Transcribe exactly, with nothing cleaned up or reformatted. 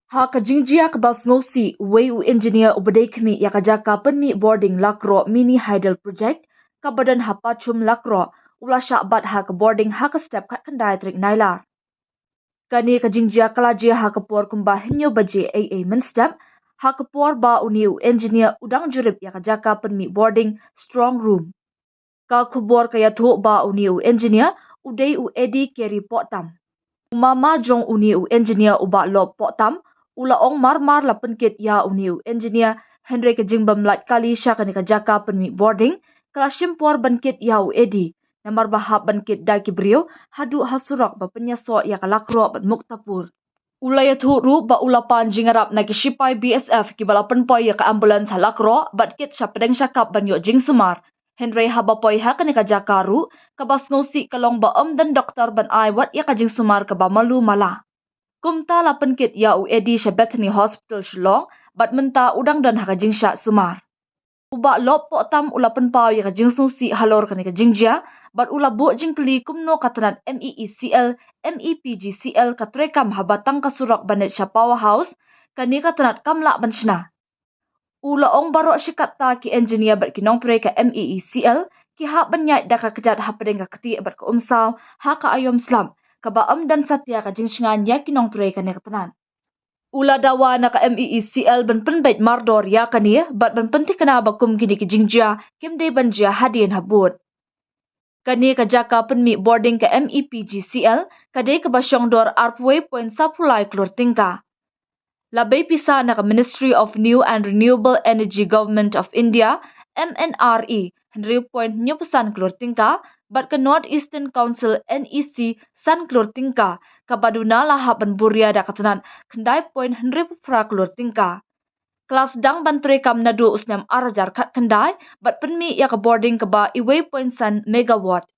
Ha ka jingjia kaba sngewsih, uwei u engineer uba dei khmih ïa ka jaka pynmih bording Lakroh Mini Hydel Project kaba don ha Pachum Lakroh, u la shah bat ha ka bording ha ka step khatkhyndai tarik Nailar. Kane ka jingjia ka la jia ha ka por kumba hynñiew baje ei ei mynstep, ha ka por ba une u engineer u dang jurip ïa ka jaka pynmih bording strong room. Ka khubor ka ïathuh ba une u engineer u dei u Eddie Carey Pohtam. U mama jong une u engineer, u Bah Lop Pohtam, u la ong marmar la pynkit ïa une u engineer, hynrei ka jingbym lait kali sha kane ka jaka pynmih bording ka la shim por ban kit ïa u Eddie, namar ba hap ban kit da ki briew haduh ha surok ba pynïasoh ïa ka Lakroh bad Muktapur. U la ïathuh ruh ba u la pan jingïarap na ki shipai B S F kiba la pynpoi ïa ka ambulance ha Lakroh bad kit sha pdeng sha kap ban ïoh jingsumar. Hynrei haba poi ha kane ka jaka ruh, kaba sngewsih ka long ba ym don doktor ban ai wat ïa ka jingsumar kaba malu mala. Kumta la pynkit ïa u Eddie sha Bethany Hospital Shillong, bad mynta u dang don ha ka jingshah sumar. U Bah Lop Pohtam u la pynpaw ïa ka jingsngewsih halor kane ka jingjia, bad u la buh jingkylli kumno ka tnat M E E C L, M E P G C L ka treikam haba tang ka surok ban leit sha Power House, kane ka tnat kam lah ban shna. U la ong baroh shi katta ki engineer bad ki nongtrei ka M E E C L ki hap ban ïaid da ka kjat hapdeng ka ktieh bad ka umsaw ha ka aïom slap, kaba ym don satia ka jingshngaiñ ïa ki nongtrei kane ka tnat. U la dawa na ka M E E C L ban pynbeit mardor ïa kane bad ban pynthikna ba kum kine ki jingjia kim dei ban jia hadien habud. Kane ka jaka pynmih bording ka M E P G C L ka dei kaba shong dor arphew wei point saphew lai klur tyngka. La bei pisa na ka Ministry of New and Renewable Energy, Government of India, M N R E, hynriew point hynñiewphew san klur tyngka, bad ka North Eastern Council, N E C, san klur tyngka, kaba duna la hap ban buria da ka tnat khyndai point hynriewphew phra klur tyngka. Ka la sdang ban treikam naduh u snem ar hajar khatkhyndai, bad pynmih ïa ka bording kaba uwei point san megawatt.